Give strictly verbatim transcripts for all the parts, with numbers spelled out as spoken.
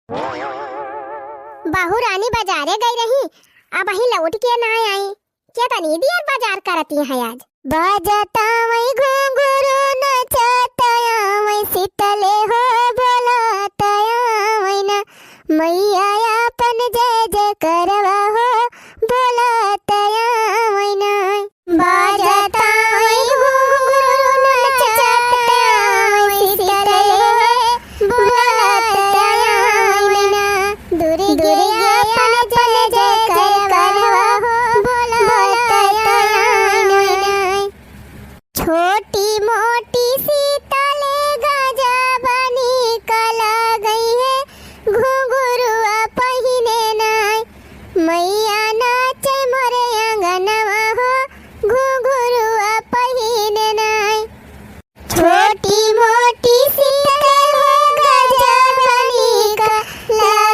बहू रानी बजारे गई रही, अबहीं लौट के नाहीं आई। केतनी देर बजार करती हैं आज। बजत आवै घुंघरू नचत आवै शीतले हो बोलत आवै ना। मैया आपन जय जय करवा हो बोलत आवै ना। बजत आवै घुंघरू नचत आवै शीतले हो बोलत आवै ना। दुर्गे आपन जय जय करवा हो बोलत आवै ना। छोटी मोटी शीतले गजब निकल गई है, घुंघरुआ पहिने नाई। मैया नाचे मोरे अंगनवा हो, घुंघरुआ पहिने नाई। छोटी मोटी शीतले गजब निकल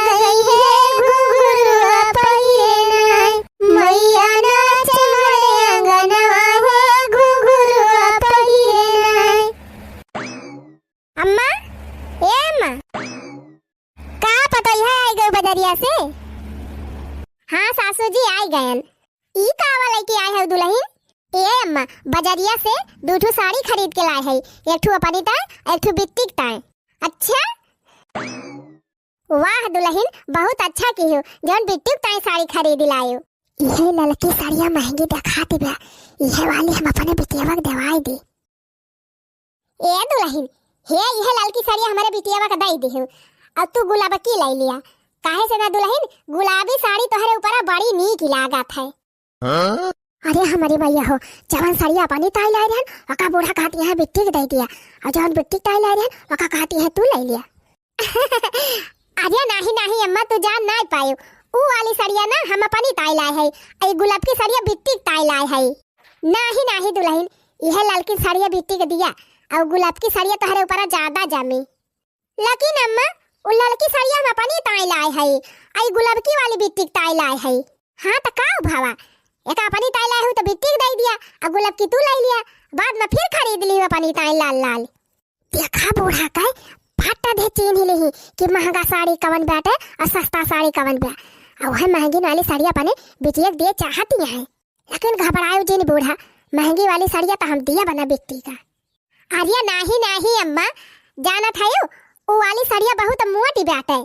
गई है, घुंघरुआ पहिरे नाई। मैया नाचे मोरे अंगनवा हो, घुंघरुआ पहिरे नाई। अम्मा, ए अम्मा, का पतोहिया आई गयो बजरिया से? हाँ सासू जी, आई गयन। ई का वाला लेके आए है दुलहिन? ए अम्मा, बजरिया से दू ठो साड़ी खरीद के लाए है, एक ठो अपनी ताए, एक ठो बिट्टी के ताए। अच्छा? वाह दुलहिन, बहुत अच्छा किहू, जौन बिट्टी के ताई साड़ी खरीद लायो। इहे ललकी सड़िया महंगी देखात बा, इहे वाली हम अपने बिटियवा के देवाई दी। ए दुलहिन, हे इहे ललकी सड़िया हमरे बिटियवा के दई दिहू, अउर तू गुलाबकी लई लिया। काहे से ना दुलहिन, गुलाबी साड़ी तोहरे ऊपरा बड़ी नीक लागत है। हाँ? अरे हमरी मैया हो, जवन सड़िया अपनी ताई लाई रहन, ओका बूढ़ा कहती है बिट्टी के दई दिया, अउर जवन बिट्टी के ताई लाई रहन, ओका कहती है तू लई लिया। अरे नाही नाही अम्मा, तू जान नाही पायो, ऊ वाली सड़िया ना हम अपनी ताई लाए है, ई गुलाबकी सड़िया बिट्टी के ताई लाए है। नाही नाही दुलहिन, इहे ललकी सड़िया बिट्टी के दिया, अउर गुलाबकी सड़िया तोहरे ऊपरा ज्यादा जमी। लेकिन अम्मा, उ ललकी सड़िया हम अपनी ताई लाए हई, आ ई गुलबकी वाली बिट्टी के ताई लाए हई। हाँ, त का भवा, एका अपनी ताई लाए हऊ त बिट्टी के दई दिया, आ गुलबकी तू लई लिया, बाद में फिर खरीद लिहू अपनी ताई लाल लाल। देखा बूढ़ा के, फट दे चीन्ह लिही कि महंगा साड़ी कवन बाटे आ सस्ता साड़ी कवन बा। आ उहे महंगी वाली सड़िया अपने बिटिया के दिए चाहती है, लेकिन घबरायो जिन बूढ़ा, महंगी वाली सड़िया त हम दिया बना बिट्टी का। अरे नाही, नाही अम्मा, जानत हयो, उ वाली सड़िया बहुत मोटी बाटे।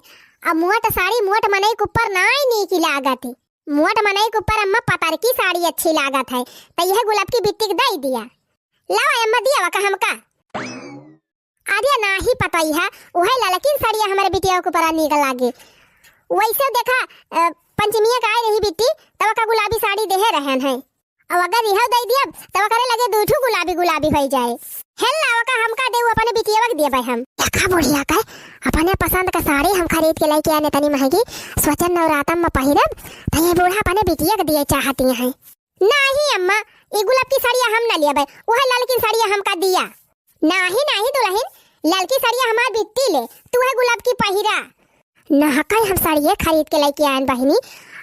अब मोट साड़ी मोट मनई के ऊपर नाई नीकी लागत। मोट मनई के ऊपर अम्मा पतरकी साड़ी अच्छी लागत है, त यह गुलबकी बिट्टी के दई दिया। लावा अम्मा, दिया वका हमका। अरे नाही पतोहिया, उहे ललकिन सड़िया हमरे बिटिया के ऊपर नीक लागे। वैसे देखा, अ, पंचमिया के आए रही बिट्टी, तब का गुलाबी साड़ी देहे रहन है। अब अगर इहउ दई दियब, तब ओकरे लगे दुइ ठू गुलाबी गुलाबी होई जाए। हेल लावा का हमका देउ, अपने बिटियवा के दियबै हम। देखा बुढ़िया के, अपने पसंद का साड़ी हम खरीद के लइके आने तनी महंगी, सोचन नवरातम में पहिरब, त ये बूढ़ा अपने बिटिया के दिए चाहती हैं। नाही अम्मा, ई गुलबकी सड़िया हम न लेबै, उहे ललकिन सड़िया हमका दिया। नाही, नाही दुलहिन, ललकी सड़िया हमार बिट्टी ले, तू है गुलबकी पहिरा। नहकै हम साड़िये खरीद के लइके आयन बहिनी,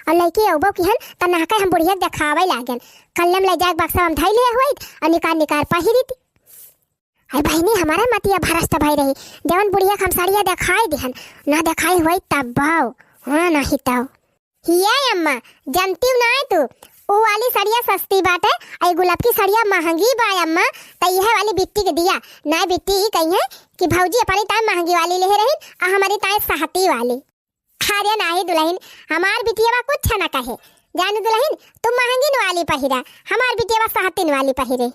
अउर लइके अउबो किहन, त नहकै हम बुढ़िया के देखावै लागन। कल्ले में लइ जाके बक्सा में धइ लिहे होइत, अउर निकार निकार पहिरित। अरे बहिनी, हमरे मतिया भ्रष्ट भई रही, जवन बुढ़िया के हम साड़िया देखाई दिहन, ना देखाई होइत तब बाऊ, हाँ, नाही तब। हिये अम्मा, जनतिउ नाय तू, ऊ वाली सड़िया सस्ती बाटे, आ ई गुलबकी सड़िया महंगी बा अम्मा, त इहे वाली बिट्टी के दिया। नाय बिट्टी ई कहिहैं कि भौजी अपनी ताय महंगी वाली लेहे रहिन, आ हमरी ताय सहती वाली। अरे नाही दुलहिन, हमार बिटियवा कुछ न कहे। जान दुलहिन, तू महंगिन वाली पहिरा, हमार बिटियवा सहतिन वाली पहिरे।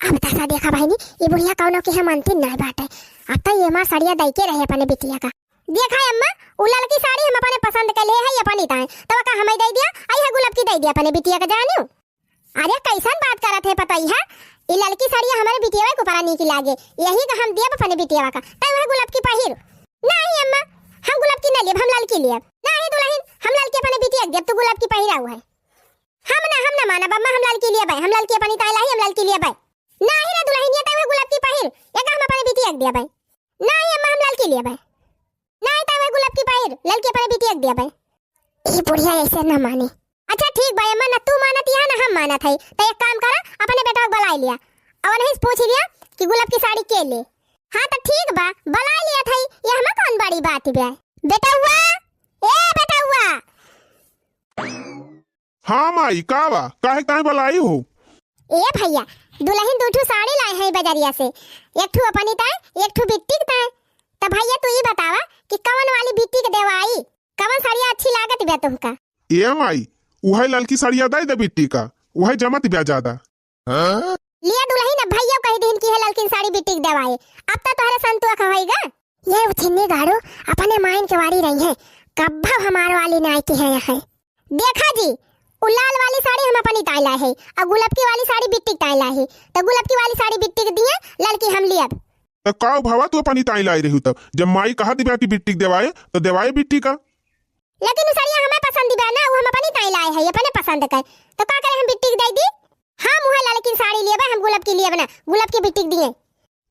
अब दसा देखा बहिनी, ई बुढ़िया कउनो किहे मनतिन नाय बाटे। अब त ये हमार सड़िया दइके रहे अपने बिटिया का। देखा अम्मा, उ ललकी साड़ी हम अपने पसंद के ले हई अपनी ताय, तब का हमई दइ दिया, आई है गुलबकी दइ दिया अपने बिटिया का जानियो। अरे कइसन बात करत है पतोहिया, ई ललकी सड़िया हमरे बिटियवा के ऊपरा नीक लागे, यही का हम दियब अपने बिटियवा का, तै वह गुलबकी पहिर। नाही अम्मा, हम गुलबकी न लेब, हम ललकी लेब। नाही दुलहिन, हम ललकी अपने बिटिया के देब, तू गुलबकी पहिरा है। हम ना, हम ना मानब अम्मा, हम ललकी लेबै, हम ललकी अपनी ताय लाई, हम ललकी लेबै। नाही रे दुलहिनिया, तै वह गुलबकी पहिर, एका हम अपने बिटिया के देबै। नाही अम्मा, हम ललकी लेबै। नाही, तै वह गुलबकी पहिर, ललकी अपने बिटिया के देबै। ई बुढ़िया ऐसे ना मानी। अच्छा ठीक बा अम्मा, ना तू मानत हिया ना हम मानत हई, त एक काम करा, अपने बेटवा के बलाई लिया, अउर वनही से पूछ लिया कि गुलबकी साड़ी के ले। हाँ त ठीक बा, बलाई लिया थई, ये हमा कौन बड़ी बात बा। बेटउआ, ए बेटउआ। हाँ माई, का बा? काहे ताईं बलाई हो? ए भइया, दुलहिन दू ठू साड़ी लाए हैं बजरिया से, एक ठू अपनी ताईं, एक ठू बिट्टी के ताईं। त भइया तू ई बतावा कि कवन वाली बिट्टी के देवाई, कवन साड़िया अच्छी लागत बा तुहका? ए माई, उहइ ललकी साड़िया दइ दे बिट्टी का, उहइ जमत बा ज्यादा। हाँ? लिया दुलहिन, अब भइया कहि दिहिन कि है ललकिन साड़ी बिट्टी के देवाई, अब त तोहरे संतोष होइगा। ये उछिन्नी गाड़ू, अपने माइन के वारी रही है, कब्बो हमार वाली नाई किहे है। देखा जी, उ लाल वाली साड़ी हम अपनी ताईं लाए है, अउ गुलपकी वाली साड़ी बिट्टी के ताईं लाए है, त गुलपकी वाली साड़ी बिट्टी के दिए, ललकी हम लियब। त काउ भवा तू अपनी ताईं लाई रही तब, जब माई कहत बा कि बिट्टी के देवाए, त देवाए बिट्टी का। लेकिन उ सड़िया हमें पसंद बा ना, उ हम अपनी ताईं लाए है, अपने पसंद के, त का करे हम बिट्टी के दइ दी? हम उहे ललकिन साड़ी लियबे, हम गुलपकी लियब ना, गुलपकी बिट्टी के दिए।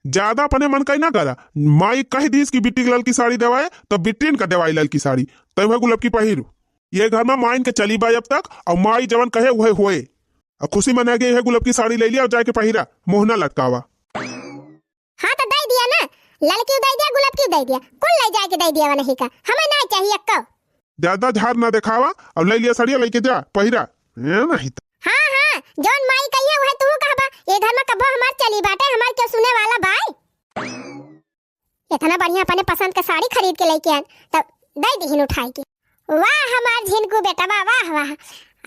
ज्यादा अपने मन कइ ना करा, माई कहि दीस कि बिट्टी के ललकी साड़ी देवाए, त बिट्टिन का देवाई ललकी साड़ी, तइ उहे गुलपकी पहिरू। ये घर मा माइन के चली बा अब तक, अउ माई जवन कहे उहे होए। अउ खुसी मनाए के इहे गुलपकी साड़ी लइ लिया अउ जाइके पहिरा, मुँह ना लटकावा। हाँ त दइ दिया ना, ललकिउ दइ दिया, गुलपकिउ दइ दिया, कुल लइ जाइके दइ दिया वनही का, हमें नाहीं चाहिए एक्को। ज्यादा झार ना देखावा, अउ लइ लिया सड़िया लइके जा पहिरा। ए नाहीं त। हाँ हाँ, जउन माई कहिए उहे तू कहबा, ये घर मा कब्बो हमार चली बाटे, हमार केउ सुने वाला बाय? एतना बढ़िया अपने पसंद के साड़ी खरीद के लइके आएन, त दइ दिहिन उठाइके। वाह हमार झिनकू बेटवा, वाह वाह,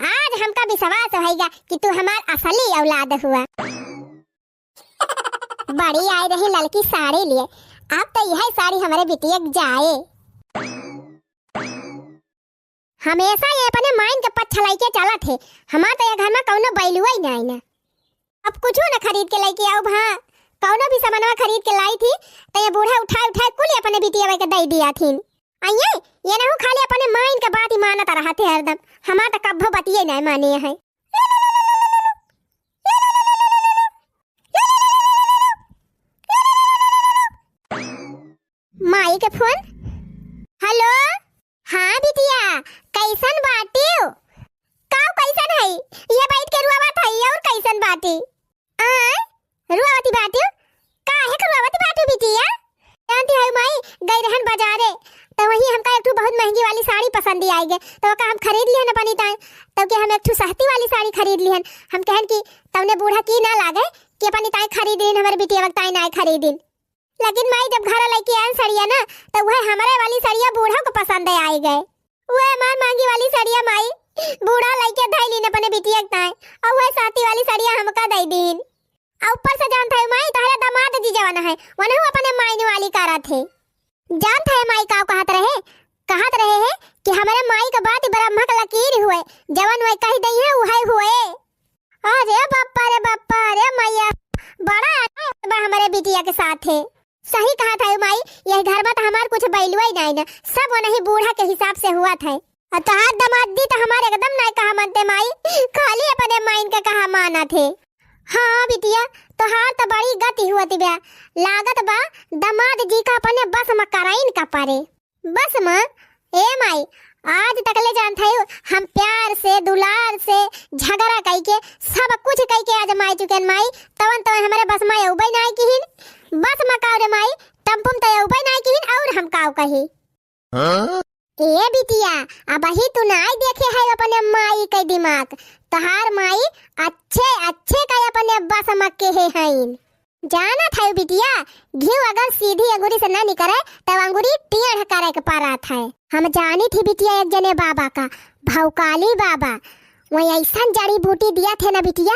आज हमका विश्वास होइगा कि तू हमार असली औलाद हुआ। बड़ी आई रही ललकी साड़ी लिए, अब त इहइ साड़ी हमरे बिटिया के जाए। हमेसा ये अपने माइन के पच्छ लइके चलत है, हमार त ये घर मा कउनो बैलुअइ नाहीं ना। अब कुछू न खरीद के लइके आउब, हाँ, कउनो भी समनवा खरीद के लाइत ही, त ये बूढ़ा उठाए उठाए कुल अपने बिटिया के दइ दिया थीन। अइये, ये नहु खाली अपने माइन के बात ही मानत रहत है हरदम, हमार त कब्बो बतिये नाहीं माने है। माई के फोन। हेलो, हाँ बिटिया, कइसन बाटिउ? काउ कइसन है? ये बइठ के रुआवत है, अउर कइसन बाटी? आय, रुआवती बाटिउ? काहे के रुआवती बाटिउ बिटिया? जानती है माई, गइ रहन बजारे, त वहीं हमका एक ठू बहुत महँगी वाली साड़ी पसंद आइगे, त ओका हम खरीद लिहन अपनी ताईं, तब के हम एक ठू सहती वाली साड़ी खरीद लिहन। हम कहन कि तउने बूढ़ा की ना लागे कि अपनी ताईं खरीद लिहन, हमरे बिटिया के ताईं नाहीं खरीदिन। लेकिन माई, जब घरा लइके आएन सड़िया ना, त उहे हमरे वाली सड़िया बूढ़ा के पसंद आइगे। उहे हमार महँगी वाली सड़िया माई, बूढ़ा लइके धइ लीन अपने बिटिया के ताईं, अउ उहे सहती वाली सड़िया हमका दइ दीन। अउ ऊपर से जानत है माई, तोहरे दमाद जी जवन है, वनहु अपने माइन वाली करत है। जानत है माई काउ कहत रहे? कहत रहे है कि हमरे माई के बात ब्रह्मा के लकीर हुए, जवन वह कहि दइहैं उहइ हुए। अरे बप्पा रे बप्पा रे मइया, बड़ा अन्याय बा हमरे बिटिया के साथे। सही कहत है माई, यह घर मा त हमार कुछ बैलुअइ नाहीं ना, सब वनही बूढ़ा के हिसाब से हुअत है। अउ तोहार दमाद जी त हमार एकदम नाहीं कहा मनते माई, खाली अपने माइन के कहा मानत है। हाँ बिटिया, तोहार त बड़ी गति हुअत बा, लागत बा दमाद जी का अपने बस मा करइन का परे। बस मा? ए माई, आज तकले जानत हइउ, हम प्यार से, दुलार से, झगड़ा कइके, सब कुछ कइके आजमाइ चुकेन माई, तवन तवन हमरे बस मा अउबइ नाहीं किहिन। बस मा काउ रे माई, टेम्पू मा त अउबइ नाहीं किहिन, अउर हम काउ कही? हाँ? ए बिटिया, अबही तू नाहीं देखे है अपने माई के दिमाग, तोहार माई अच्छे अच्छे के अपने बस मा केहे हइन। जानत हउ बिटिया, घीव अगर सीधी अंगुरी से ना निकरे, तब अंगुरी टेढ़ करे के परत है। हम जानित ही बिटिया एक जने बाबा का, भौकाली बाबा, वही अइसन जड़ी बूटी दियत है ना बिटिया,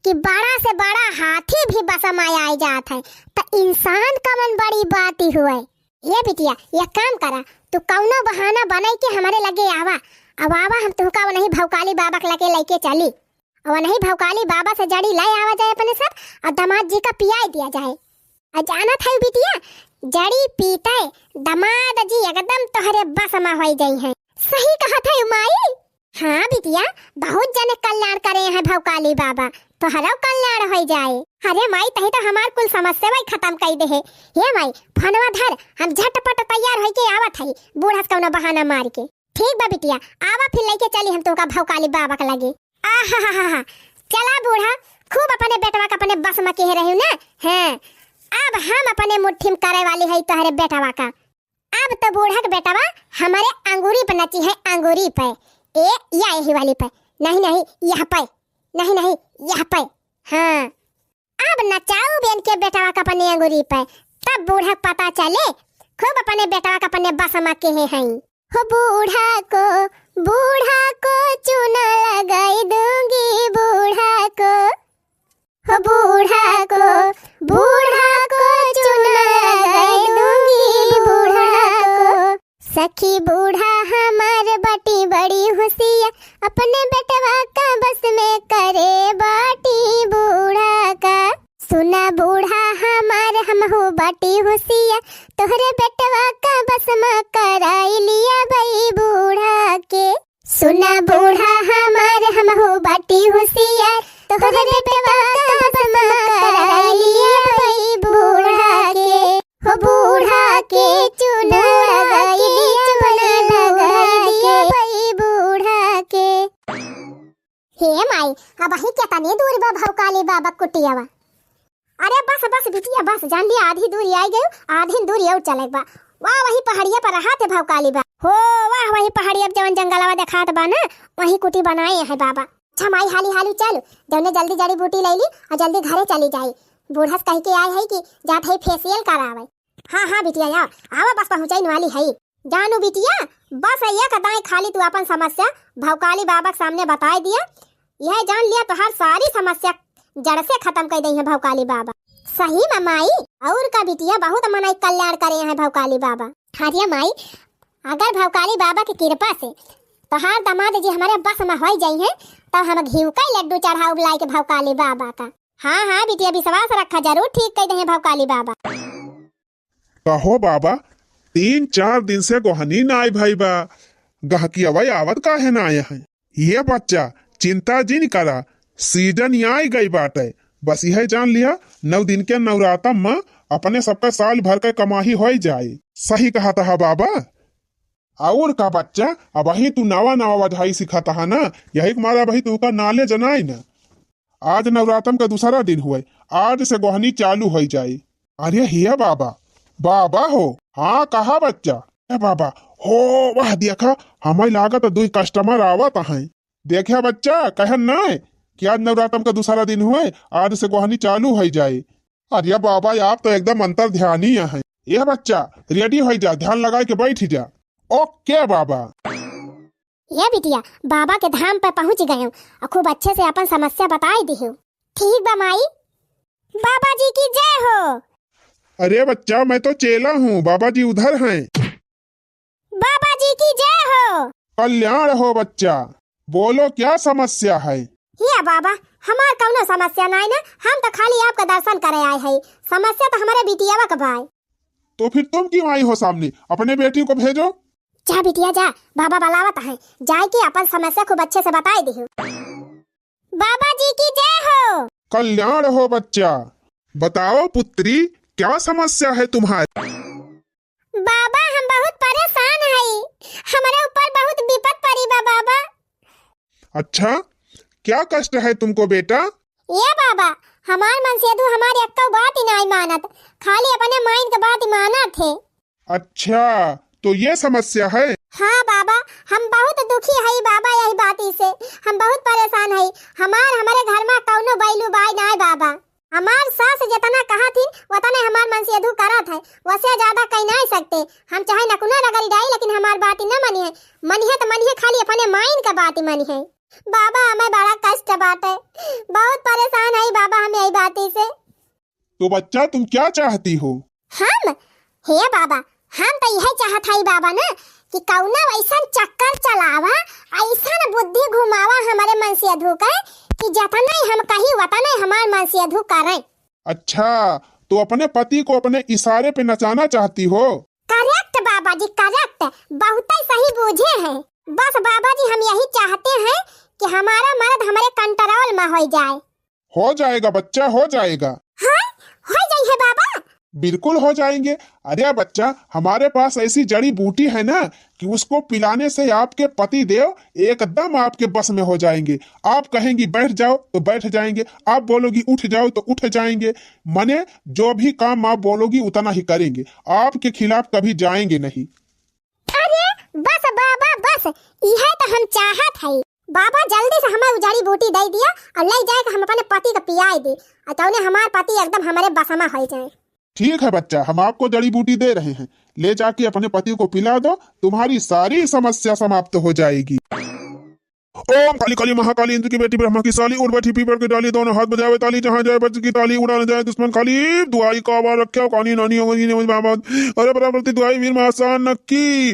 कि बड़ा से बड़ा हाथी भी बस मा आइ जात है, त इंसान कवन बड़ी बात ही हुए। ए बिटिया, एक काम करा, तू कउनो बहाना बनाइ के हमरे लगे आवा। अब आवा, हम तुहका वनही भौकाली बाबा के लगे लइके चली। अउ वनही भौकाली बाबा से जड़ी लइ आवा जाए अपने सब, अउ दमाद जी का पियाइ दिया जाए। अउ जानत हउ बिटिया, जड़ी पीते दमाद जी एकदम तोहरे बस मा होइ जइहैं। सही कहत हउ माई। हाँ बिटिया, बहुत जने कल्याण करे हैं भौकाली बाबा, तोहरो कल्याण होइ जाए। अरे माई, तहीं त हमार कुल समस्या वही खतम कइ देहे। हे माई, फोनवा धर, हम झटपट तैयार होइके आवत हई, बूढ़ा से कउनो बहाना मारिके। ठीक बा बिटिया, आवा फिर लइके चली हम तोहका भौकाली बाबा के लगे। आहाहाहा, चला बूढ़ा, खूब अपने बेटवा का अपने बस मा केहे रहिउ ना। हाँ, अब हम अपने मुट्ठी मा करे वाली हई तोहरे बेटवा का। अब तो बूढ़ा के बेटवा हमारे अंगूरी पे नची है, अंगूरी पे। ए, या यही वाली पे। नहीं, नहीं, यह पे। नहीं, नहीं, यह पे। हाँ। अब नचाऊ बेन के बेटवा का अपने अंगूरी पे, तब बूढ़ा के पता चले, खूब अपने बेटवा का अपने बस में केहे हैं। हो बूढ़ा को, बूढ़ा को चूना लगाई दूंगी बूढ़ा को। हो बूढ़ा को, बूढ़ा को चूना लगाई दूंगी बूढ़ा को। सखी बूढ़ा हमार बाटी बड़ी होशियार, अपने बेटवा का बस में करे बाटी बूढ़ा का। सुना बूढ़ा हमार हमहू बाटी होशियार, तोहरे बेटवा का बस में कराई लिया बई बूढ़ा के। सुना बूढ़ा हमार हमहू बाटी होशियार, तोहरे बेटवा का बस में कराई लिया बई बूढ़ा के। हो बूढ़ा के चूना लगाई दिया बई बूढ़ा के। हे माई, अबहीं केतनी दूर बा भौकाली बाबा कुटियावा। अरे बस, बस बिटिया, बस, जान लिया आधी दूरी आई गयू, आधी दूरी और चले के बा। वाह, वही पहाड़िया पर रहा थे भौकाली बा। हो, वाह, वही पहाड़िया पर जवन जंगलवा देखात बा ना, वही कुटी बनाए हैं बाबा। अच्छा माई, हाली हाली चल, जौने जल्दी जड़ी बूटी ले ली और जल्दी घरे चली जाई। बूढ़स कह के आए है कि जात है फेशियल करावे। हाँ, हाँ बिटिया, आवा, आवा, बस पहुँचाइन वाली है। जानू बिटिया, बस एक दाएं खाली तू अपन समस्या भौकाली बाबा के सामने बताए दिया, यह जान लिया तोहार सारी समस्या जड़ से खत्म कर दई है भौकाली बाबा। सही में माई, और का बिटिया, बहुत मनई कल्याण करे हैं भौकाली बाबा। अरे माई, अगर भौकाली बाबा की कृपा से तोहार दामाद जी हमारे बस में होई जाई हैं, तब हम घीव का लड्डू चढ़ाउब लाई के भौकाली बाबा का। हाँ, हाँ बिटिया, विश्वास रखा, जरूर ठीक कह दे हैं भौकाली बाबा। कहो बाबा, तीन चार दिन से गोहनी नाई भई बा, गहकियवा आवत काहे ना आए हैं? ये बच्चा, चिंता जिन करा, सीजन आइ गई बाटे। बस यह जान लिया, नौ दिन के नवरातम में अपने सबका साल भर के कमाही होई जाए। सही कहत हा बाबा। और का बच्चा, अबही तू नवा नवा बधाई सिखत हा ना, यही के मारे अबही तू का नाले जनाई ना। आज नवरातम का दूसरा दिन हुए, आज से गोहनी चालू होई जाई। अरे हिया बाबा, बाबा हो। हाँ, कहा बच्चा? ए बाबा, हो, वाह, देखा, हमें लागत दुई customer आवत हैं। देखा बच्चा, कहन ना कि आज नवरातम का दूसरा दिन हुए, आज से गोहनी चालू होई जाई। अरे बाबा, आप तो एकदम अंतर ध्यानी हैं। ए बच्चा, ready होई जा, ध्यान लगाए के बैठ जा। OK बाबा। ए बिटिया, बाबा के धाम पे पहुँच गए और खूब अच्छे से अपन समस्या बताए दिहु। ठीक बा माई। बाबा जी की जय हो। अरे बच्चा, मैं तो चेला हूँ, बाबा जी उधर हैं। बाबा जी की जय हो। कल्याण हो बच्चा, बोलो क्या समस्या है? हिया बाबा, हमार कौनो समस्या नाई ना, हम तो खाली आपका दर्शन करे आए हैं। समस्या तो हमारे बिटियावा के बाय। तो फिर तुम क्यों आई हो सामने? अपने बेटी को भेजो। जा बिटिया जा, बाबा बुलावत हैं, जाए के अपन समस्या खूब अच्छे से बताए दिहु। बाबा जी की जय हो। कल्याण हो बच्चा। बताओ पुत्री, क्या समस्या है तुम्हारी? बाबा, हम बहुत परेशान हई, हमारे ऊपर बहुत विपत पड़ी बा बाबा। अच्छा, क्या कष्ट है तुमको बेटा? ए बाबा, हमार मनसेधू हमार एक्को बात ही नाई मानत, खाली अपने माइन के बात ही मानत है। अच्छा, तो ये समस्या है? हाँ बाबा, हम बहुत दुखी हई बाबा यही बाती से, हम बहुत परेशान हई। हमार, हमारे घर में कौनो बैलू बाय नाय बाबा। हमार सास जितना कहत हिन, उतने हमार मनसेधू करत है, वसे ज्यादा कह नाय सकते। हम चाहे नकुना रगड़ी डाई, लेकिन हमार बात ही न मनिहे। मनिहे तो मनिहे, खाली अपने माइन का बात ही मनिहे। बाबा, हमें बड़ा कष्ट बाटे, बहुत परेशान हई बाबा हम यही बाती से। तो बच्चा, तुम क्या चाहती हो? हम? हे बाबा, हम तो यह चाहत हई बाबा ना कि कौनो ऐसन चक्कर चलावा, ऐसन बुद्धि घुमावा हमारे मनसेधू के कि जतने हम कही वतने हमार मनसेधू करे। अच्छा, तो अपने पति को अपने इशारे पे नचाना चाहती हो? Correct बाबा जी, correct, बहुत ही सही बूझे हैं। बस बाबा जी, हम यही चाहते हैं कि हमारा मर्द हमारे control में हो जाए। हो जाएगा बच्चा, हो जाएगा। हाँ, हो जाई है बाबा। बिल्कुल हो जाएंगे। अरे बच्चा, हमारे पास ऐसी जड़ी बूटी है ना कि उसको पिलाने से आपके पति देव एकदम आपके बस में हो जाएंगे। आप कहेंगी, "बैठ जाओ," तो बैठ जाएंगे, आप बोलोगी, "उठ जाओ," तो उठ जाएंगे। मने, जो भी काम आप बोलोगी, उतना ही करेंगे, आपके खिलाफ कभी जाएंगे नहीं। अरे बस बाबा बस, इहे तो हम चाहत हई। बाबा जल्दी से हमें उ जड़ी बूटी दे दिया और ले जाए के हम अपने पति के पियाए दे, और तौने हमार पति एकदम हमारे बसमा हो जाए। ठीक है बच्चा, हम आपको जड़ी बूटी दे रहे हैं, ले जाके अपने पति को पिला दो, तुम्हारी सारी समस्या समाप्त हो जाएगी। ओम काली काली महाकाली इंद्र की बेटी ब्रह्मा की साली उड़ बैठी पीपल की डाली दोनों हाथ बजावे ताली जहाँ जाए वज्र की ताली उड़ान जाए दुश्मन खाली दुआई का आवाज रखे कानी नानी होगी नहीं बाबा। अरे बराबर दुआई वीर महासान की।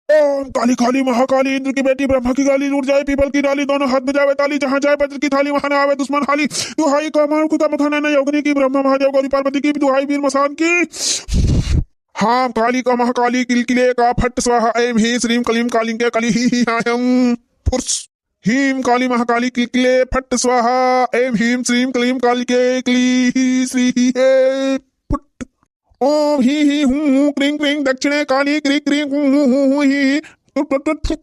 ओम काली काली महाकाली इंद्र की बेटी ब्रह्मा की गाली उड़ जाए पीपल की डाली दोनों हाथ बजावे ताली जहाँ जाए वज्र की थाली वहाँ आवे दुश्मन खाली। दुहाई का मार खुदा मखाना नहीं अग्नि की ब्रह्मा महादेव गौरी पार्वती की दुहाई वीर मसान की। हाँ काली का महाकाली किलकिले का फट स्वाहा ऐम ही श्रीम कलीम कालिंगे कली ही ही हाँ हम फुर्स। हीम काली महाकाली किलकिले फट स्वाहा ऐम हीम श्रीम कलीम कालिंगे कली ही श्री ही हे फुट। ओम ही ही हूँ हूँ क्रीं क्रीं दक्षिणे काली क्री क्री हूँ हूँ हूँ हूँ ही ही टुट टुट टुट फुट।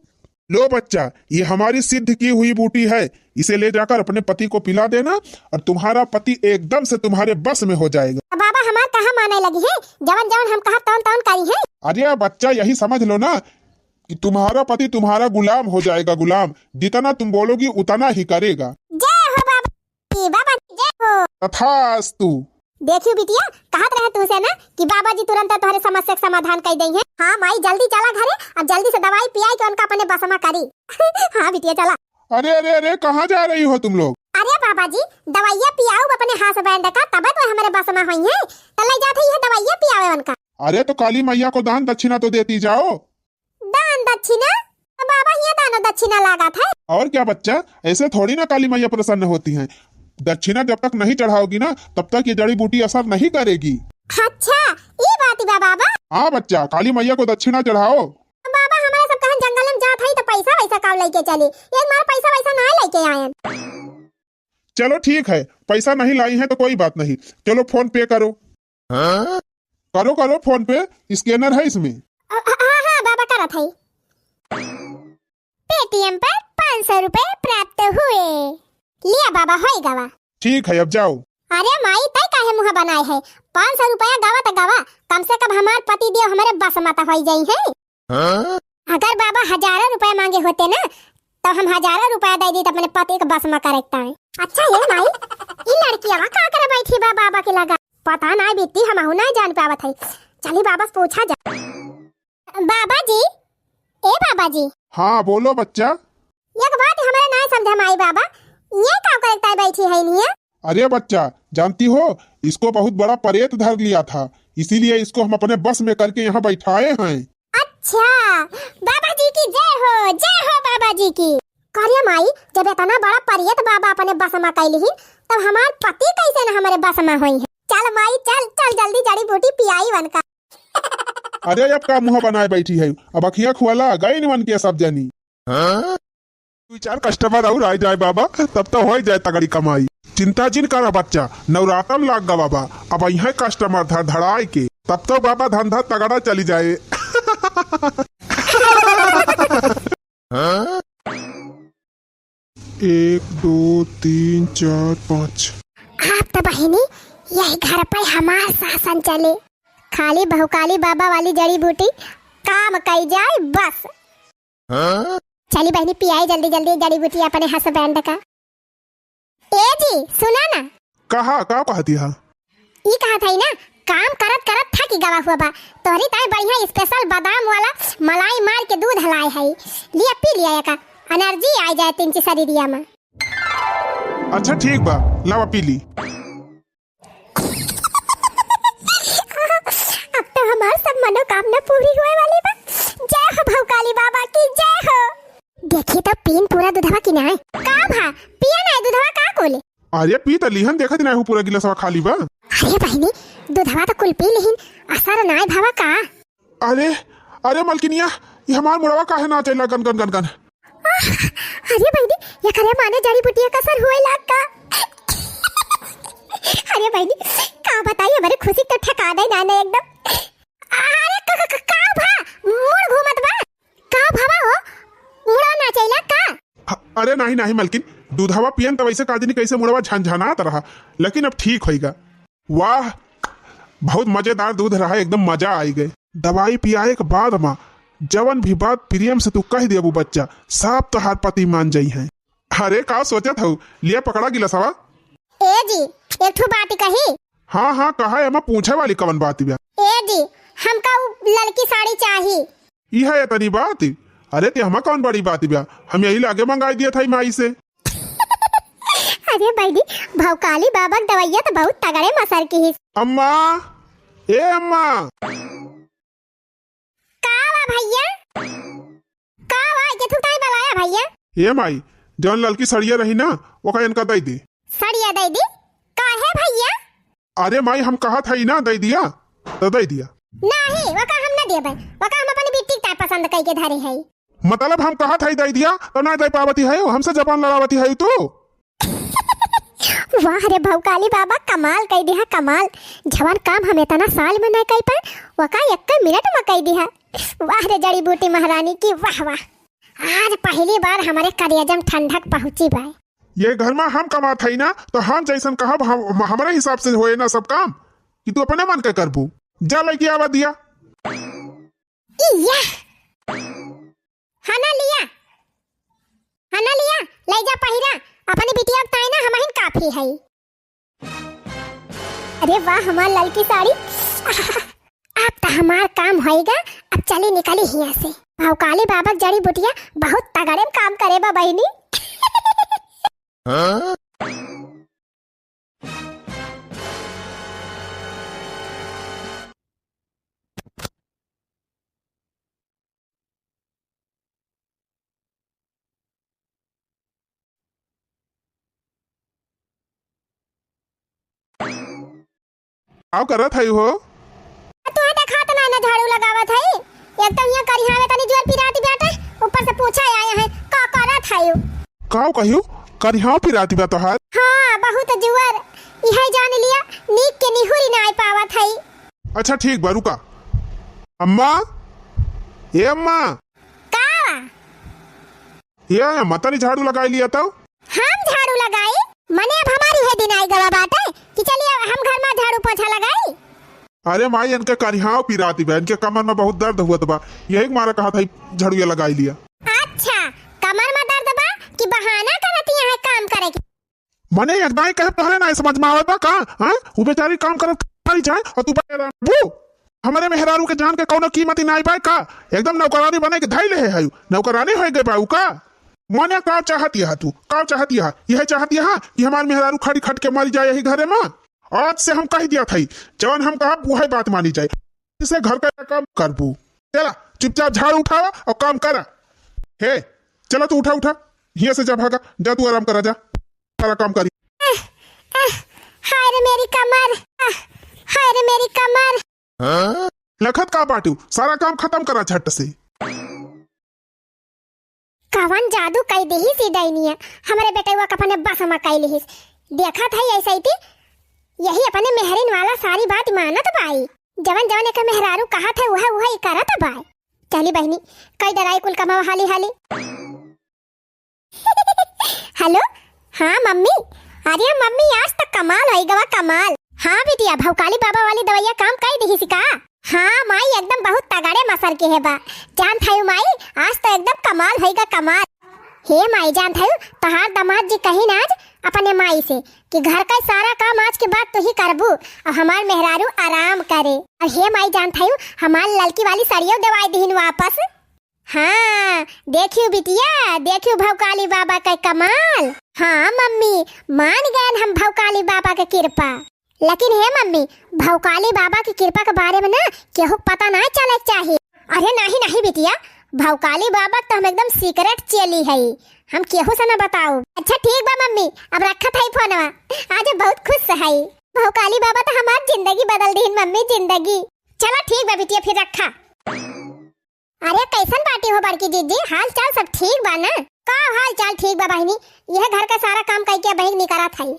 लो बच्चा, ये हमारी सिद्ध की हुई बूटी है, इसे ले जाकर अपने पति को पिला देना और तुम्हारा पति एकदम से तुम्हारे बस में हो जाएगा। तो बाबा हमार कहाँ माने लगी है, जवन जवन हम कहब तवन तवन करी है। अरे बच्चा, यही समझ लो ना कि तुम्हारा पति तुम्हारा गुलाम हो जाएगा, गुलाम। जितना तुम बोलोगी उतना ही करेगा। जय हो बाबा जी, बाबा जी जय हो। तथास्तु। देखियो बिटिया, कहत रहे तुमसे ना कि बाबा जी तुरंत तोहरे समस्या के समाधान कर देंगे। हाँ माई, जल्दी चला घरे और जल्दी से दवाई पियाई के उनका अपने बसमा करी। हाँ बिटिया चला। अरे अरे अरे, कहाँ जा रही हो तुम लोग? अरे बाबा जी, दवाइया पियाऊ अपने हस्बैंड का, तबे तो हमारे बसमा होई है। तो ले जाते ही है दवाइया पियावे उनका। अरे तो काली मैया को दान दक्षिणा तो देती जाओ। दान दक्षिणा? तो बाबा हियाँ दानो दक्षिणा लागत है। और क्या बच्चा, ऐसे थोड़ी ना काली मैया प्रसन्न होती हैं। दक्षिणा जब तक नहीं चढ़ाओगी ना, तब तक ये जड़ी बूटी असर नहीं करेगी। अच्छा, ई बात बा बाबा। हाँ बच्चा, काली मैया को दक्षिणा चढ़ाओ। बाबा हमारे सब कहन जंगल में जात है तो पैसा वैसा का लेके चली, ये हमारा पैसा वैसा ना लेके आयन। चलो ठीक है, पैसा नहीं लाई है तो कोई बात नहीं, चलो फोन पे करो। हाँ? करो करो फोन पे, स्कैनर है इसमें। अ, हाँ हाँ बाबा करत है। पेटीएम पर पाँच सौ रुपए प्राप्त हुए। लिया बाबा, होई गवा। ठीक है, अब जाओ। अरे माई, तय काहे मुँह बनाए है? पाँच सौ रुपया गवा त गवा, कम से कम हमार पति देव हमारे बस मत होई जाई है। हाँ? अगर बाबा हजारों रुपया मांगे होते ना, तो हम हजारों रुपया दे दीत अपने पति के बस में करेक्ट है। अच्छा ये माई, ई लड़किया का करे बैठी बा बाबा के लगा? पता ना बिट्टी, हमहू ना जान पावत है। चली बाबा से पूछा जा। बाबा जी, ए बाबा जी। हाँ, बोलो बच्चा। एक बात हमारे ना समझा माई बाबा, ये का करता है बैठी है नहीं? अरे बच्चा, जानती हो, इसको बहुत बड़ा परेत धर लिया था, इसीलिए इसको हम अपने बस में करके यहाँ बैठाए हैं। अच्छा, बाबा जी की जय हो, जय हो बाबा जी की। करे माई, जब इतना बड़ा परेत बाबा अपने बस में कैली ही, तब हमार पति कैसे न हमारे बस में होई है? चल माई, चल, चल जल्दी जड़ी बूटी पियाई वनका। अरे, अब का मुँह बनाए बैठी है, अब अखियाँ खुआला गई वन के सब जनी। हाँ? दो चार कस्टमर और आ जाए बाबा, तब तो हो जाए तगड़ी कमाई। चिंता जिन करा बच्चा, नवरातम लाग गा बाबा, अब यहाँ कस्टमर धड़ धड़ाए के, तब तो बाबा धंधा तगड़ा चली जाए। हाँ? एक, दो, तीन, चार, पाँच। आप तो बहिनी, यही घर पे हमार शासन चले। खाली बहुकाली बाबा वाली जड़ी बूटी काम कई जाए बस। हाँ? चली बहिनी, पियाई जल्दी जल्दी जड़ी बूटी अपने हस्बैंड का। ए जी, सुना ना। कहा, का कहती हा? ई कहा था ना, काम करत करत थक गवा हुआ बा। तोहरी ताई बढ़िया स्पेशल बादाम वाला मलाई मार के दूध लाए है, लिया पी लिया, एका एनर्जी आ जाए तिनची शरीरिया में। अच्छा ठीक बा, लावा पी ली। अब तो हमार सब मनोकामना पूरी होए वाली बा। जय हो भौकाली बाबा की जय हो। देखी तो पीन पूरा दूधवा की नाय। का भा, पिया नाय दूधवा का कोले? अरे पी त लिहन, देखत नाय हो पूरा गिलासवा खाली बा। अरे बहिनी, दूधवा तो कुल पी लिहिन, असर नाय भवा का? अरे, अरे मलकिनिया, ये हमार मुड़वा काहे नाचे ला गन गन गन गन? आह, अरे बहिनी, ये करे माने जड़ी बुटिया का असर हुए लाग का? अरे बहिनी, का बताई, हमरे खुशी के ठिकाना नाहीं एकदम। अरे क-, क-, क-, का भा? मुड़ घूमत बा? का भवा हो? मुड़ा नाचैला का? ह-, अरे नाहीं, नाहीं मलकिन, दूधवा पियन त वैसे का जनी कैसे मुड़वा झनझनात रहा, लेकिन अब ठीक होइगा। वाह, बहुत मजेदार दूध रहा, एकदम मजा आइगे। दवाई पियाए के बाद मा जवन भी बात प्रेम से तू कहि देबू बच्चा, सब तोहार पति मान जइहैं। अरे का सोचत हऊ, लिया पकड़ा गिलसवा। ए जी, एक ठो बात कही। हाँ हाँ, कहा, एमा पूछे वाली कवन बात बा? ए जी, हमका उ ललकी साड़ी चाही। ई है इतनी बात? अरे ते हमा कौन बड़ी बात बा, हम यही लागे मंगाई दिया था माई से। अरे बहिनी, भौकाली बाबा के दवैया त बहुत तगड़े मसर की ही। अम्मा, ए अम्मा। का बा भैया? का बा? के थू ताई बलाया भैया? ए माई, जौन ललकी सड़िया रही ना, ओका इनका दई दे। सड़िया दई दी? काहे भैया? अरे माई, हम कहत हई ना, दई दिया, त दई दिया। नाही, वका हम ना देबै, वका हम अपनी बिट्टी के ताई पसंद कई के धरे हई। मतलब हम कहत हई दई दिया, त ना दई पावती है, हमसे जबान लड़ावती है तू। वाह रे भौकाली बाबा, कमाल कई दिहा, कमाल। जवन काम हम इतना साल में ना कई पाए, वका एक मिनट में कई दिहा। वाह रे जड़ी बूटी महारानी की, वाह वाह। आज पहली बार हमारे करेजा में ठंडक पहुंची बाय। ये घर में हम कमात हई ना, तो हम जैसन कहब, हम, हमरे हिसाब से होए ना सब काम, कि तू अपने मन के करबू। जा लइके आवा दिया। इया। हना लिया, हना लिया, ले जा पहिरा, अपनी बिटिया के ताई ना हमहिन काफी हई। अरे वाह, हमार ललकी साड़ी। अब त हमार काम होइगा, अब चली निकली हियां से। भौकाली बाबा के जड़ी बुटिया बहुत तगड़े में काम करे बा बहिनी। काव करत हई हो? तोहे देखात ना, ना झाड़ू लगावत हई। एक तो यहाँ करिहावे तनी जोर पिरात बाटे, ऊपर से पूछा आया है, का करत हई हो? काव कहियो? करिहाव पिरात बा तोहार? हाँ, बहुत जोर। इहे जान लिया, नीक के निहुरी ना पावत हई। अच्छा ठीक बा, रुका। अम्मा, ए अम्मा। का? ए अम्मा, तनी झाड़ू लगाई लिया तो। हम झाड़ू लगाई? मने अब हमारी है दिन आई गवा बाटे कि चलिए हम घर में झाड़ू पोछा लगाई। अरे माई, इनके करिहाव पिराती बा, इनके कमर में बहुत दर्द हुआ बा, यही के मारा कहा था झाड़ू ये लगाई लिया। अच्छा, कमर में दर्द बा कि बहाना करत यहाँ काम करे के? मने एक दाई कहे तोहरे ना समझ में आवत बा का? हाँ? उ बेचारी काम करत खाली जाए और तू बा-, बू, हमरे मेहरारू के जान के कौनो कीमत ही नाई बा का? एकदम नौकरानी बने के धई ले है, नौकरानी होए गए बा उ का? मने का चाहत यह तू? का चाहत यह? यह चाहत यह कि हमार मेहरारू खड़ी खट के मरी जाए यही घरे में? आज से हम कह दिया था, जवन हम कहब वही बात मानी जाए। इसे घर का काम करबू। चला, चुपचाप झाड़ू उठावा और काम करा। हे, चला तू उठा, उठा। हियां से जा, भागा, जा तू आराम करा, जा। सारा काम करी। आह, आह, हाय रे मेरी कमर, आह, हाय रे मेरी कमर। लखत का बाटू, सारा काम खत्म करा झट से। कवन जादू कई देहिस ई डैनिया, हमरे बेटवा के अपने बस में कई लिहिस। देखत है ऐसे ही थी, यही अपने मेहरिन वाला सारी बात मानत बाई। जवन जवन एक मेहरारू कहत है, उहे उहे ई करत बाई। चली बहिनी, कई डराई कुल कमावा हाली हाली। हेलो, हाँ मम्मी। अरे मम्मी, आज त कमाल होई गवा, कमाल। हाँ बिटिया, भौकाली बाबा वाली दवैया काम कई दिहिस का? हाँ माई, एकदम बहुत तगड़े मसर के है बा। जान थायू माई, आज तो एकदम कमाल होई गा, कमाल। हे माई, जान थायू, तोहार दामाद जी कहिन आज अपने माई से कि घर का सारा काम आज के बाद तू ही करबू और हमार मेहरारू आराम करे। और हे माई, जान थायू, हमार ललकी वाली सड़ियो देवाई दिहिन वापस। हाँ, देखियो बिटिया, देखियो भौकाली बाबा के कमाल। हाँ मम्मी, मान गयन हम भौकाली बाबा के कृपा। लेकिन हे मम्मी, भौकाली बाबा के कृपा के बारे में ना केहू के पता ना चले के चाही। अरे नहीं, नहीं बिटिया, भौकाली बाबा के तो हम एकदम सीक्रेट चेली हई, हम केहू से ना बताऊ। अच्छा ठीक बा मम्मी, अब रखत हई फोनवा, आज बहुत खुश हई। भौकाली बाबा तो हमार जिंदगी बदल दीन मम्मी, जिंदगी। चला ठीक बा बिटिया, फिर रखा। अरे कैसन बाटी हो बड़की जीजी, हाल चाल सब ठीक बा ना? का हाल चाल ठीक बा बहिनी, यह घर का सारा काम कई के बहिन निकरत हई।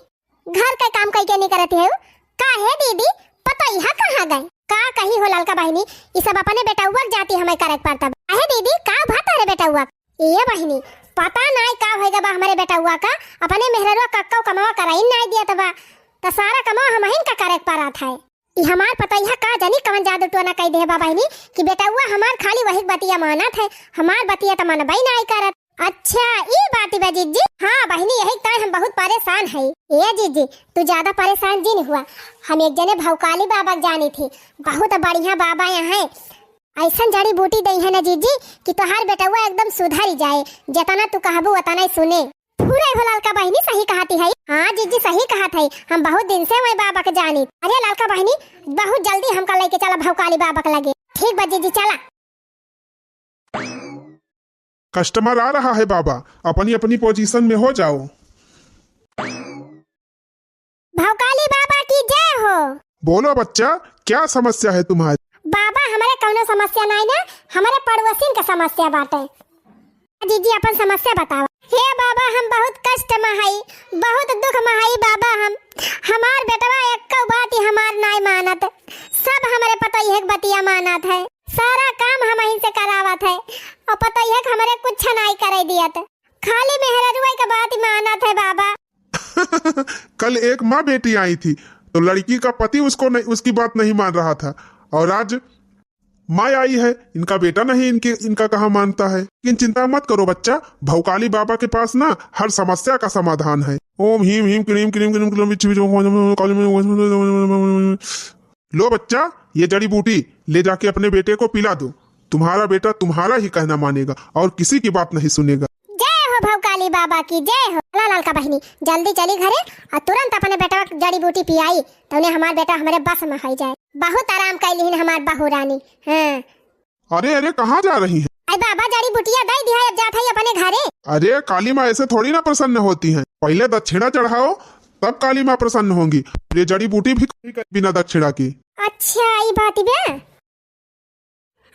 घर के काम कई के नहीं करत है? का हे दीदी, पतोहिया कहाँ गए? का कही हो ललका बहिनी, ई सब अपने बेटउआ के जाति हमें करे के पड़ता बा। अहे दीदी, का भा तोहरे बेटउआ? ए बहिनी, पता नाई का होइगा बा हमरे बेटउआ का, अपने मेहररुआ कक्कउ कमवा कराई नाई दियत बा, त सारा कमवा हमहिन का करे के पड़त है। ई हमार पतोहिया का जानी कवन जादू टोना कई देहे बा बहिनी कि बेटउआ हमार खाली वही बतिया मानत है, हमार बतिया त मनबई नाई करत। अच्छा, ई बात बा जिज्जी। हाँ बहिनी, यही ताई हम बहुत परेशान है। ए जिज्जी, तू ज्यादा परेशान जिन हुआ। हम एक जने भौकाली बाबा के जानी थी, बहुत बढ़िया बाबा यहाँ है। ऐसन जड़ी बूटी दई है ना जिज्जी कि तोहार बेटउआ एकदम सुधर जाए, जितना तू कहबू उतना ही सुने। पूरा हो ललका बहिनी सही कहती है। हाँ जिज्जी सही कहत है, हम बहुत दिन से वही बाबा के जानी। अरे ललका बहिनी, बहुत जल्दी हमका लेके चला भौकाली बाबा के लगे। ठीक बा जिज्जी, चला। कस्टमर आ रहा है बाबा, अपनी अपनी पोजीशन में हो जाओ। भौकाली बाबा की जय हो। बोलो बच्चा, क्या समस्या है तुम्हारी? बाबा, हमरे कौनो समस्या नाई ना, हमरे पड़ोसिन के समस्या बाटे। जिज्जी, अपन समस्या बतावा। हे बाबा, हम बहुत कष्ट में हई, बहुत दुख में हई बाबा। हम, हमार बेटवा एक्को बात ही हमार नाई मानत, सब हमरे पतोहिया के बतिया मानत है, सारा काम हमहिन से करावत है, और पतोहिया के हमरे कुछ नाई करे दियत, खाली मेहररुआ के बात ही मानत है बाबा। कल एक माँ बेटी आई थी, तो लड़की का पति उसको नहीं, उसकी बात नहीं मान रहा था, और आज माँ आई है, इनका बेटा नहीं, इनके, इनका कहाँ मानता है। लेकिन चिंता मत करो बच्चा, भौकाली बाबा के पास ना हर समस्या का समाधान है। ओम हीम हीम क्रीम क्रीम क्रीम क्रीम बिच्छी बिच्छी ओम काली में। लो बच्चा, ये जड़ी बूटी ले जाके अपने बेटे को पिला दो, तुम्हारा बेटा तुम्हारा ही कहना मानेगा और किसी की बात नहीं सुनेगा। जय हो भौकाली बाबा की, जय हो। ला ललका बहिनी, जल्दी चली घरे और तुरंत अपने बेटवा के जड़ी बूटी पियाई, तौने हमार बेटा हमरे बस में हो जाए। बहुत आराम कैली हमार बहू रानी। हाँ। अरे, अरे, कहाँ जा रही हैं? अरे बाबा, जड़ी बुटिया दे दिया, अब जात है अपने घरे। अरे, काली माँ ऐसे थोड़ी ना प्रसन्न होती हैं। पहले दक्षिणा चढ़ाओ, तब काली माँ प्रसन्न होंगी। ये जड़ी बूटी भी खाई कर बिना दक्षिणा की। अच्छा, ई बात बा।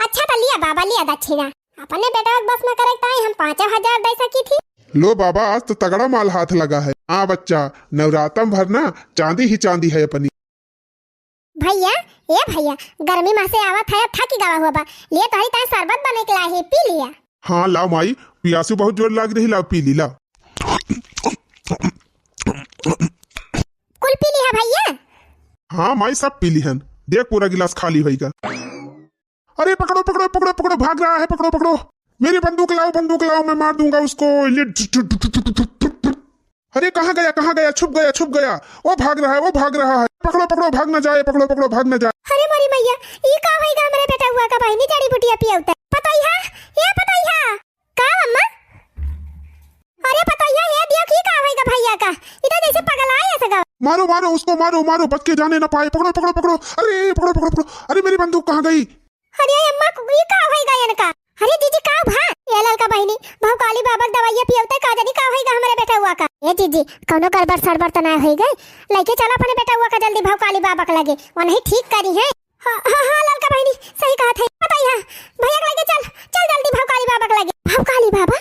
अच्छा, तो लिया बाबा, लिया दक्षिणा। अपने बेटा के बस में करे ताई हम पाँचों हजार दे सकी थी। लो बाबा, आज तो तगड़ा माल हाथ लगा है। हाँ बच्चा, नवरातम भर ना चांदी ही चांदी है अपनी। भैया, ए भैया, गर्मी में से आवत है, थक गवा हुआ बा। लिए तोहरी ताई शरबत बने के लाए है, पी लिया। हाँ, लाओ माई, पियासू बहुत जोर लाग रही, लाओ पी ली, लाओ। कुल पी लिया भैया? हाँ माई, सब पी लिहन। देख, पूरा गिलास खाली होइगा। अरे पकड़ो, पकड़ो, पकड़ो, पकड़ो, भाग रहा है, पकड़ो, पकड़ो। मेरी बंदूक लाओ, बंदूक लाओ, मैं मार दूंगा उसको। ये अरे कहाँ गया, कहाँ गया? छुप गया, छुप गया। वो भाग रहा है, वो भाग रहा है। पकड़ो, पकड़ो, भाग ना जाए, पकड़ो, पकड़ो, भाग ना जाए। अरे मोरी मैया, ई का होइगा हमरे बेटउआ का बहिनी जड़ी बुटिया पियौता? पतोहिया, ए पतोहिया, का अम्मा? अरे पतोहिया, ए दियो की का होइगा भैया का? ई तो जैसे पगलाए ऐसे गा। मारो, मारो, उसको मारो, मारो, बच के जाने ना पाए। पकड़ो, पकड़ो, पकड़ो। अरे पकड़ो, पकड़ो, पकड़ो। अरे मेरी बंदूक कहाँ गई? अरे अम्मा, ई का होइगा इनका? अरे जीजी, का भा? ए ललका बहिनी, भौकाली बाबा के दवाइया पियौते का जानी का होइगा हमरे बेटउआ का। ए जीजी, कौनो गड़बड़ सड़बड़ त ना होइगा? लइके चला अपने बेटउआ का जल्दी भौकाली बाबा के लगे, वनही ठीक करी है। हाँ, हाँ, हाँ, ललका बहिनी, सही कहत है। पतोहिया, भैया के लगे चल, चल जल्दी भौकाली बाबा के लगे। भौकाली बाबा?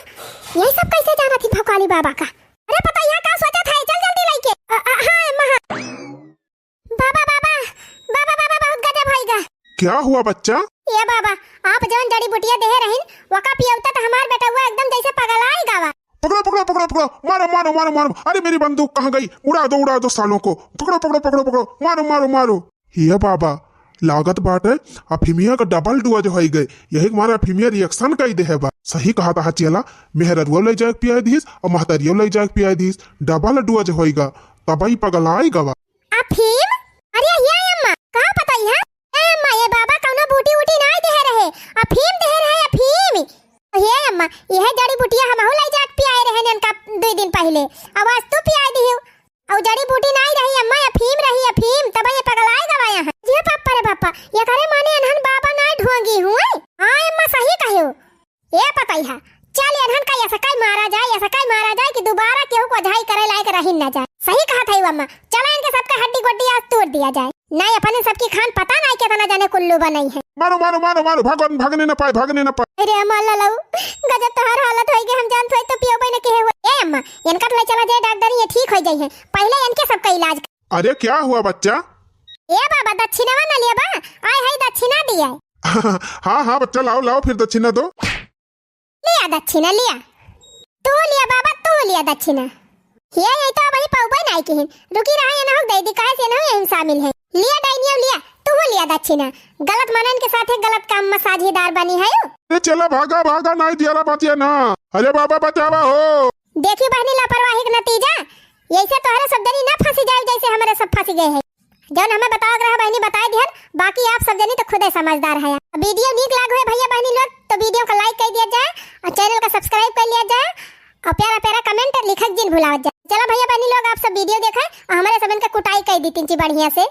यही सब कैसे जानत ही भौकाली बाबा का? अरे पतोहिया, का सोचत है? चल जल्दी लइके। अ, अ, हाँ, अम्मा, हाँ। बाबा, बाबा, बाबा, बाबा, बहुत गजब होइगा। क्या हुआ बच्चा? ए बाबा, आप जौन जड़ी बुटिया देहे रहिन, वका पियौता त हमार बेटउआ एकदम जैसे पगलाए गवा। पकड़ो, पकड़ो, पकड़ो, पकड़ो, मारो, मारो, मारो, मारो। अरे मेरी बंदूक कहाँ गई? उड़ा दो, उड़ा दो सालों को। पकड़ो, पकड़ो, पकड़ो, पकड़ो, मारो, मारो, मारो। हे बाबा, लागत बाटे अफीमिया का डबल डोज होई गए, यही के मारे अफीमिया रिएक्शन कई देहे बा। सही कहत हा चेला, मेहररुआ लइ जाए के पियाई दिहिस और महतरियो लइ जाए के पियाई दिहिस, डबल डोज होइगा, तबई पगलाई गवा। अफीम? अरे ये अम्मा, का पतोहिया? ए अम्मा, ए बाबा कौनो बूटी वूटी नाई देहे रहे, अफीम देहे रहे, अफीम। हे अम्मा, यह जड़ी बुटिया हमहू लइ जाके पियाए रहे इनका दुई दिन पहिले। अब आज तू पियाए दिहिउ। अउ जड़ी बूटी नाई रही अम्मा, अफीम रही, अफीम, तब ये पगलाए गवा यहाँ। जियो पापा रे पापा, ये करे माने अनहन बाबा नाई ढोंगी हुए। हाँ अम्मा, सही कहियो। ए पतोहिया, चल एनहन का ऐसा काई मारा जाए, ऐसा काई मारा जाए कि दोबारा केहू को अझाई करे लायक रही न जाए। सही कहत है अम्मा, चला इनके सबके हड्डी गोड्डी आज तोड़ दिया जाए। नाई अपने सबकी खान पता नाई केतना जाने कुल्लू बनई है। मारो, मारो, मारो, मारो, भागो, भागने न पाए, भागने न पाए। अरे अम्मा ललऊ, गजब तोहार हालत होई गई, हम जानत होई तो पियोबे न केहे हुए। ए अम्मा, इनका तो ले चला जाए डॉक्टर, ये ठीक हो जाई है। पहले इनके सबका इलाज अरे क्या हुआ बच्चा? ए बाबा, दक्षिणवा न लेबा? आय है दक्षिणा दिया। हाँ हाँ बच्चा, लाओ लाओ फिर दक्षिणा दो। लिया दक्षिणा, लिया। तू लिया बाबा, तू लिया दक्षिणा। ये, ये तो अबहीं पउबे नाई किहिन। रुकी रहा, ये ना हो दे दी, काहे से ना हो यही में शामिल है। लिया डाइनियो, लिया, तू लिया दक्षिणा। गलत मनन के साथे गलत काम में साझेदार बनी है। अरे चला भागा, भागा, नाई दियाला बचिया ना। अरे बाबा बचावा हो। देखी बहनी लापरवाही के नतीजा, यैसे तोहरे सब जनी ना फंसी जाए जैसे हमरे सब फंसी गए हैं। जौन हमें बतावक रहा बहनी बताए दिहन, बाकी आप सब जनी तो खुदे समझदार है। वीडियो नीक लाग हुए भैया बहनी लोग तो वीडियो का like कर दिया जाए और channel का subscribe कर लिया जाए और प्यारा प्यारा comment लिखक जिन भुलावत जाए। चलो भैया बहनी लोग आप सब वीडियो देखें और हमरे सब इनका कुटाई कर दी तिंची बढ़िया से।